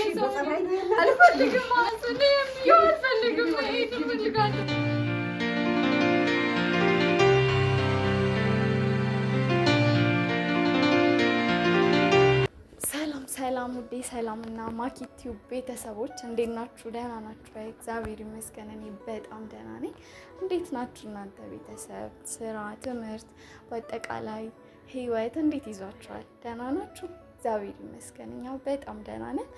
አልፈልግም፣ አልፈልግም፣ መሄድ እፈልጋለሁ። ሰላም ሰላም፣ ውዴ ሰላም እና ማኪ ቲዩብ ቤተሰቦች እንዴት ናችሁ? ደህና ናችሁ? እግዚአብሔር ይመስገን እኔ በጣም ደህና ነኝ። እንዴት ናችሁ እናንተ ቤተሰብ? ስራ፣ ትምህርት፣ በአጠቃላይ ህይወት እንዴት ይዟችኋል? ደህና ናችሁ? እግዚአብሔር ይመስገን እኛ በጣም ደህና ነን።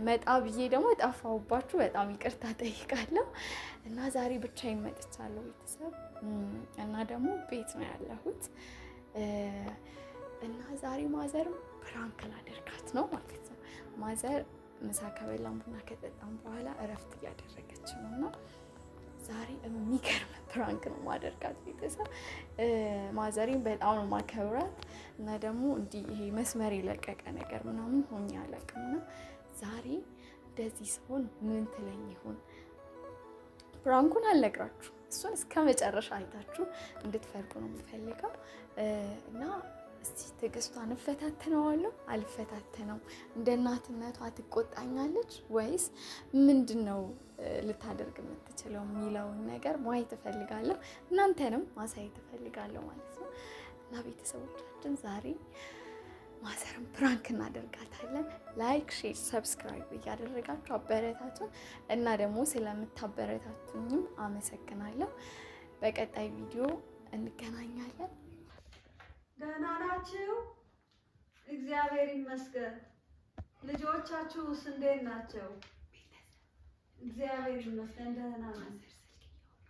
መጣ ብዬ ደግሞ ጠፋሁባችሁ፣ በጣም ይቅርታ ጠይቃለሁ። እና ዛሬ ብቻዬን መጥቻለሁ ቤተሰብ እና ደግሞ ቤት ነው ያለሁት እና ዛሬ mother ም prank ላደርጋት ነው ማለት ነው። mother ምሳ ከበላን ቡና ከጠጣን በኋላ እረፍት እያደረገች ነው እና ዛሬ የሚገርም prank ነው ማደርጋት ቤተሰብ። mother ኤን በጣም ነው ማከብራት እና ደግሞ እንዲህ ይሄ መስመር የለቀቀ ነገር ምናምን ሆኜ አላውቅም እና ዛሬ እንደዚህ ሲሆን ምን ትለኝ ይሆን? prank ኡን አልነግራችሁ፣ እሱን እስከ መጨረሻ አይታችሁ እንድትፈርዱ ነው የምፈልገው እና እስቲ ትዕግስቷን እፈታተነዋለሁ አልፈታተነው፣ እንደ እናትነቷ ትቆጣኛለች ወይስ ምንድን ነው ልታደርግ የምትችለው የሚለውን ነገር ማየት እፈልጋለሁ። እናንተንም ማሳየት እፈልጋለሁ ማለት ነው። እና ቤተሰቦቻችን ዛሬ mother ን prank እናደርጋታለን። Like፣ share፣ subscribe እያደረጋችሁ አበረታቱን እና ደግሞ ስለምታበረታቱኝም አመሰግናለሁ። በቀጣይ ቪዲዮ እንገናኛለን። ደህና ናችሁ? እግዚአብሔር ይመስገን። ልጆቻችሁስ እንዴት ናቸው? እግዚአብሔር ይመስገን ደህና ናቸው።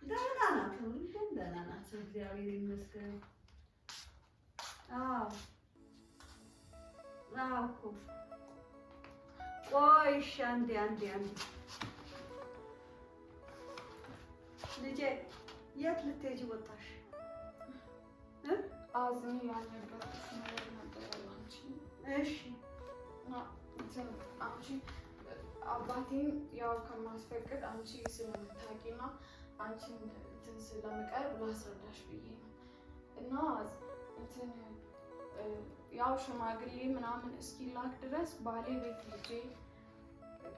ደህና ናቸው። ሁሉም ደህና ናቸው። እግዚአብሔር ይመስገን። አዎ አዎ እኮ ቆይ እሺ፣ አንዴ አንዴ አንዴ ልጄ የት ልትሄጂ ወጣሽ? አዝኜ ያልነገርኩሽ ነገር ነበረ አንቺ። እሺ አንቺ አባቴን ያው ከማስፈቅድ አንቺ ስለምታውቂና አንቺን እንትን ስለምቀርብ ላስረዳሽ ብዬ ነው። እና እንትን ያው ሽማግሌ ምናምን እስኪላክ ድረስ ባሌ ቤት ሄጄ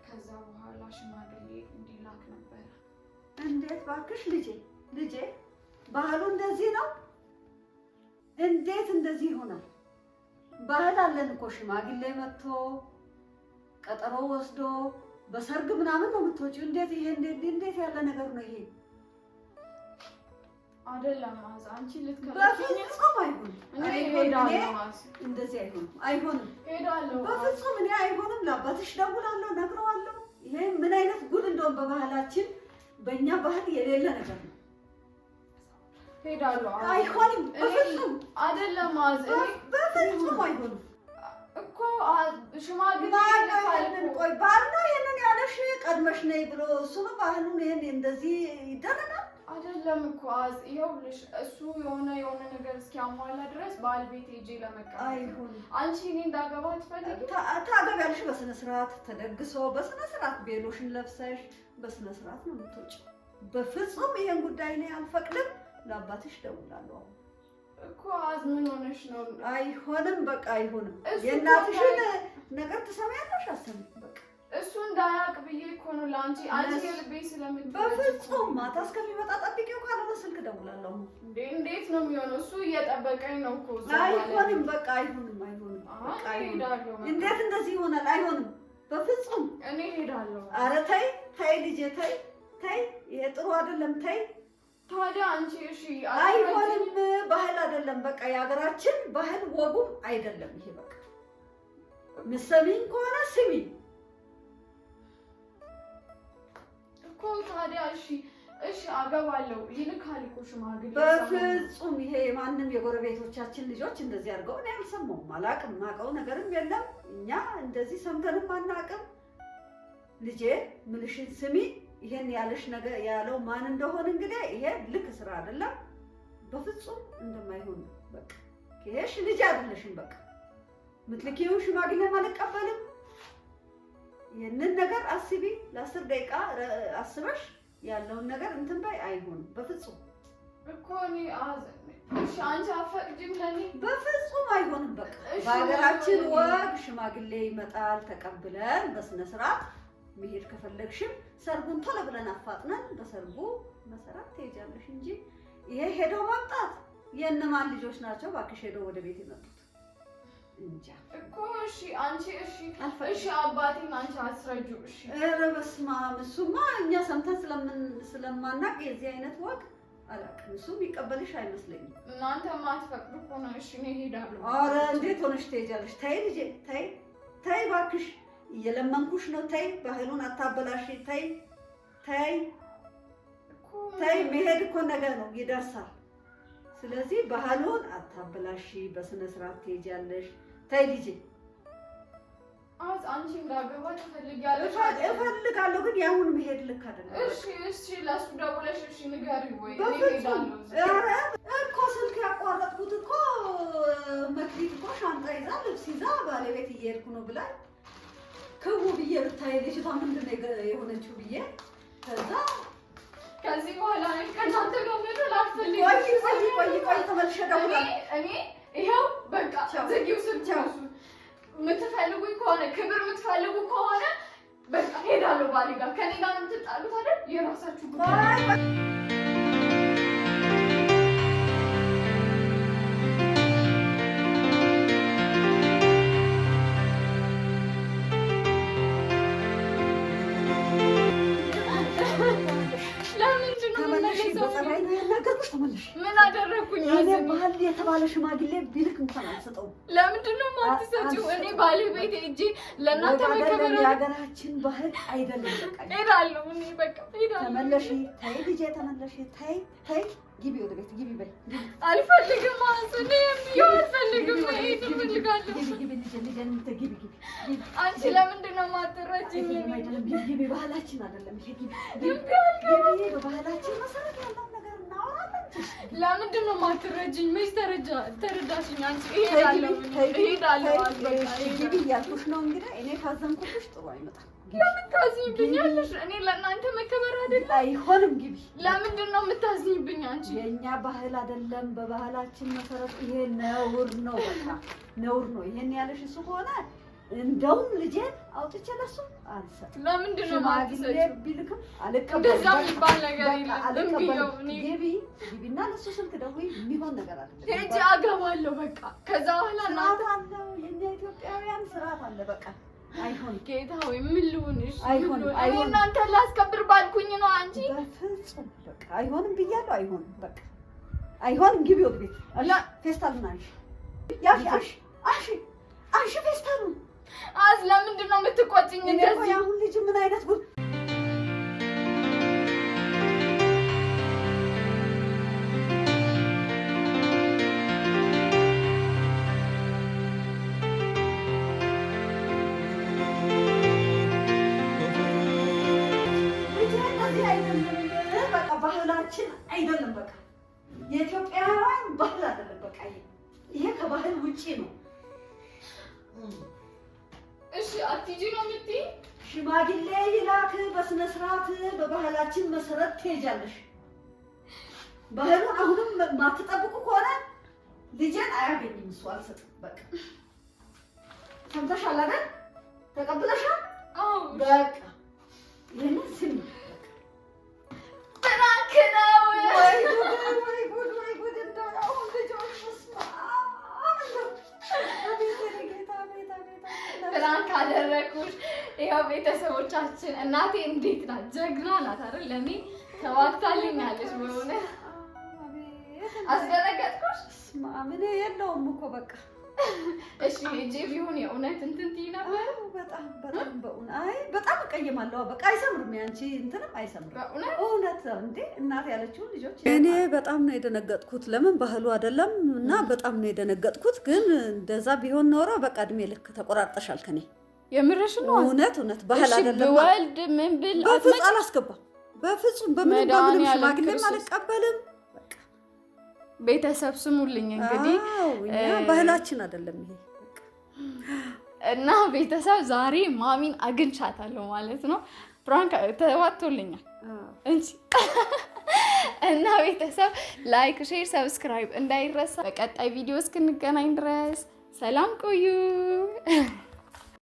ከዛ በኋላ ሽማግሌ እንዲላክ ነበረ። እንዴት ባክሽ ልጄ፣ ልጄ ባህሉ እንደዚህ ነው። እንዴት እንደዚህ ይሆናል? ባህል አለን እኮ ሽማግሌ መጥቶ ቀጠሮ ወስዶ በሰርግ ምናምን ነው የምትወጪው። እንዴት ይሄ እንዴት ያለ ነገር ነው ይሄ? አይደለም ማዝ፣ አንቺ ልትከለክኝ በፍጹም አይሆንም። እንደዚህ አይሆንም፣ አይሆንም፣ በፍጹም እኔ አይሆንም። ለአባትሽ ደውላለሁ፣ ነግረዋለሁ። ይሄ ምን አይነት ጉድ እንደውም በባህላችን በእኛ ባህል የሌለ ነገር ነው። ሄዳለሁ። አይሆንም፣ በፍጹም አይደለም ማዝ፣ በፍጹም አይሆንም እኮ ሽማግሌ ቆይ ባል ነው ይሄንን ያለሽ ቀድመሽ ነይ ብሎ እሱ ነው ባህሉን። ይሄን እንደዚህ ይደረጋል አይደለም እኮ አዝ፣ ይኸውልሽ እሱ የሆነ የሆነ ነገር እስኪያሟላ ድረስ ባል ቤት ሄጄ ለመቀመጥ አይሆንም። አንቺ እኔ እንዳገባ ትፈልጊ? ታገቢያለሽ በስነ ስርዓት ተደግሶ በስነ ስርዓት ቤሎሽን ለብሰሽ በስነ ስርዓት ነው የምትወጪው። በፍጹም ይሄን ጉዳይ እኔ አልፈቅድም። ለአባትሽ ደውላለሁ አሁን እኮ አዝ፣ ምን ሆነሽ ነው? አይሆንም፣ በቃ አይሆንም። የእናትሽን ነገር ትሰሚያለሽ? አሰሚ በቃ እሱ እንዳያውቅ ብዬ እኮ ነው ለአንቺ አንቺ የልቤ ስለምትወጪ። በፍጹም ማታ እስከሚመጣ ጠብቂው፣ ካልሆነ ስልክ እደውላለሁ። እንዴ እንዴት ነው የሚሆነው? እሱ እየጠበቀኝ ነው እኮ። አይሆንም፣ በቃ አይሆንም፣ አይሆንም፣ በቃ አይሆንም። እንዴት እንደዚህ ይሆናል? አይሆንም፣ በፍጹም እኔ እሄዳለሁ። ኧረ ተይ ተይ ልጄ ተይ ተይ፣ ይሄ ጥሩ አይደለም። ተይ ታዲያ አንቺ እሺ፣ አይሆንም። ባህል አይደለም፣ በቃ የሀገራችን ባህል ወጉም አይደለም ይሄ። በቃ ምሰሚኝ ከሆነ ስሚ እኮ ታዲያ። እሺ እሺ፣ አገባለሁ ይልካል እኮ ሽማግሌ። በፍጹም ይሄ የማንም የጎረቤቶቻችን ልጆች እንደዚህ አድርገው እኔ አልሰማሁም፣ አላቅም፣ ማውቀው ነገርም የለም። እኛ እንደዚህ ሰምተንም አናቅም። ልጄ ምልሽን ስሚ። ይሄን ያለሽ ነገር ያለው ማን እንደሆነ እንግዲህ ይሄ ልክ ስራ አይደለም፣ በፍጹም እንደማይሆን በቃ ይሄሽ ልጅ አይደለሽም። በቃ ምትልኪውን ሽማግሌም አልቀበልም። ይህንን ነገር አስቢ፣ ለ10 ደቂቃ አስበሽ ያለውን ነገር እንትን በይ። አይሆንም በፍጹም። እኮ እኔ እሺ፣ አንቺ አትፈቅጂም ለእኔ? በፍጹም አይሆንም። በቃ በሀገራችን ወግ ሽማግሌ ይመጣል፣ ተቀብለን በስነ ስርዓት መሄድ ከፈለግሽም ሰርጉን ቶሎ ብለን አፋጥነን በሰርጉ መሰረት ትሄጃለሽ እንጂ ይሄ ሄዶ ማምጣት የእነማን ልጆች ናቸው እባክሽ ሄደው ወደ ቤት የመጡት? እንጃ እኮ። እሺ አንቺ እሺ እሺ አባቴን አንቺ አስረጂው። እሺ ኧረ በስመ አብ። እሱማ እኛ ሰምተን ስለማናውቅ የዚህ አይነት ወግ አላውቅም። እሱም ይቀበልሽ አይመስለኝም። እናንተ ማትፈቅዱ ከሆነ እሺ እኔ እሄዳለሁ። ኧረ እንዴት ሆነሽ ትሄጃለሽ? ተይ ልጄ ተይ ተይ እባክሽ፣ እየለመንኩሽ ነው። ተይ ባህሉን አታበላሽ። ተይ ተይ ተይ፣ መሄድ እኮ ነገ ነው ይደርሳል። ስለዚህ ባህሉን አታበላሽ፣ በስነ ስርዓት ትሄጃለሽ። ተይ ልጄ። አዝ አንቺ እንዳገባ ትፈልጊያለሽ? እፈልጋለሁ፣ ግን ያሁን መሄድ ልክ አይደለም። እሺ እሺ፣ ለእሱ ደውለሽ እሺ ንገሪው ወይ እኔ በፍጹም እሄዳለሁ። ኧረ እኮ ስልክ ያቋረጥኩት እኮ መክሊት እኮ ሻንጣ ይዛ ልብስ ይዛ ባለቤት እየሄድኩ ነው ብላ ክው ብዬ ብታይ ልጅቷ ምንድን ነው የሆነችው ብዬ ከዛ ከዚህ በኋላ እኔ ከእናንተ ጋር መኖር አልፈልግም። ቆይ ቆይ ቆይ ቆይ ተመልሼ እደውላለሁ። እኔ ይኸው በቃ ዝጊው ስልክ። የምትፈልጉኝ ከሆነ ክብር የምትፈልጉ ከሆነ በቃ ሄዳለሁ ባሌ ጋር። ከኔ ጋር ነው የምትጣሉት አይደል? የራሳችሁ ጉዳይ። ለምንድን ነው ተመለሽ። የምመለሰው? በጸባይ ነው ያናገርኩሽ። ተመለሽ። ምን አደረኩኝ? እኔ ባህል የተባለ ሽማግሌ ቢልክ እንኳን አልሰጠውም። ለምንድን ነው የማትሰጪው? እኔ ባለቤቴ እጄ ለእናንተ ወግ መከበር አይደለም፣ የሀገራችን ባህል አይደለም። በቃ ሄዳለሁ። እኔ በቃ ሄዳለሁ። ተመለሽ። ተይ ልጄ ተመለሽ። ተይ ተይ፣ ግቢ ወደ ቤት ግቢ በይ። አልፈልግም። አዝ እኔ የሚየው አልፈልግም። መሄድ እፈልጋለሁ። ግቢ ግቢ ልጄ ልጄ ግቢ ግቢ ግቢ። አንቺ ለምንድን ነው የማትረጂኝ? አይደለም አይደለም፣ ግቢ ግቢ፣ ባህላችን አይደለም ይሄ። ግቢ ግቢ ግቢ፣ በባህላችን መሰረት ያለውን ነገር እናወራለን። ለምንድን ነው የማትረጂኝ? መች ተረዳሽኝ? አንቺ እሄዳለሁ፣ እሄዳለሁ። አዝ በቃ ግቢ እያልኩሽ ነው እንግዲህ። እኔ ካዘንኩብሽ ጥሩ አይመጣም። ለምን ታዝኝብኛለሽ? እኔ ለእናንተ መከበር አይደለም አይሆንም። ግቢ። ለምንድን ነው የምታዝኝብኝ አንቺ? የእኛ ባህል አይደለም። በባህላችን መሰረት ይሄ ነውር ነው፣ በቃ ነውር ነው። ይሄን ያለሽ እሱ ከሆነ እንደውም ልጄን አውጥቼ ለሱ አልሰጥም። ለምንድን ነው ሽማግሌ የማትሰጪው? ቢልክም አልቀበልም። እንደዛ በቃ የሚባል ነገር በቃ የለም። አልቀበልም። እምቢው እኔ ግቢ ግቢና ለሱ ስልክ ደውይ። የሚሆን ነገር አይደለም። ሄጄ አገባለሁ። በቃ ከዛ በኋላ ስርዓት እናንተ አለው። የእኛ ኢትዮጵያውያን ስርዓት አለ። በቃ አይሆንም፣ ጌታ ሆይ ምን ልሁንሽ? አይሆንም፣ ምን ልሁን? እኔ አይሆንም። እናንተን ላስከብር ባልኩኝ ነው አንቺ በፍጹም በቃ አይሆንም ብያለሁ። አይሆንም፣ በቃ አይሆንም። ግቢ ወደ ቤት። ፌስታሉን አንሺ፣ ያሺ፣ አንሺ፣ አንሺ፣ አንሺ ፌስታሉን። አዝ ለምንድን ነው የምትቆጭኝ እኔ እኮ እንደዚህ? የአሁን ልጅ ምን አይነት ጉድ ልጅ እንደዚህ አይደለም። በቃ ባህላችን አይደለም። በቃ የኢትዮጵያውያን ባህል አይደለም። በቃ ይሄ ከባህል ውጪ ነው። እሺ አትሂጂ ነው የምትይኝ? ሽማግሌ ይላክ በስነ ስርዓት በባህላችን መሰረት ትሄጃለሽ። ባህሉን አሁንም ማትጠብቁ ከሆነ ልጄን አያገኝም እሱ፣ አልሰጥም። በቃ ሰምተሻል አይደል? ተቀብለሻል? አዎ በቃ ይህንን ስሚ። prank ነው። ወይ ጉድ፣ ወይ ጉድ፣ ወይ ጉድ! እንደው አሁን ልጆች በስመ አብ! እንደው አቤት የእኔ ጌታ፣ አቤት፣ አቤት፣ አቤት። prank አደረኩሽ። ይኸው ቤተሰቦቻችን፣ እናቴ እንዴት ናት? ጀግና ናት አይደል? ለእኔ ተዋግታልኛለች። በእውነት አቤት! አስደነገጥኩሽ? በስመ አብ! እኔ የለውም እኮ በቃ እሺ ሄጄ ቢሆን የእውነት እንትን ትይ ነበር? አዎ፣ በጣም በጣም በእውነት አይ በጣም እቀየማለሁ። በቃ አይሰምርም፣ ያንቺ እንትንም አይሰምርም። በእውነት እውነት እንዴ እናት ያለችውን ልጆች እኔ በጣም ነው የደነገጥኩት። ለምን ባህሉ አይደለም እና በጣም ነው የደነገጥኩት። ግን እንደዛ ቢሆን ኖሮ በቃ እድሜ ልክ ተቆራርጠሻል ከኔ። የምርሽ ነው? እውነት እውነት ባህል እሺ አይደለም። ብወልድ ምን ብል በፍጹም አላስገባም። በፍጹም በምንም በምንም መድኃኒዓለም ሽማግሌም ክርስቶስ። አልቀበልም። በቃ ቤተሰብ ስሙልኝ እንግዲህ አዎ፣ እኛ ባህላችን አይደለም ይሄ። እና ቤተሰብ ዛሬ ማሚን አግኝቻታለሁ ማለት ነው። prank ተዋጥቶልኛል አዎ። እንጂ እና ቤተሰብ like፣ share፣ subscribe እንዳይረሳ። በቀጣይ ቪዲዮ እስክንገናኝ ድረስ ሰላም ቆዩ።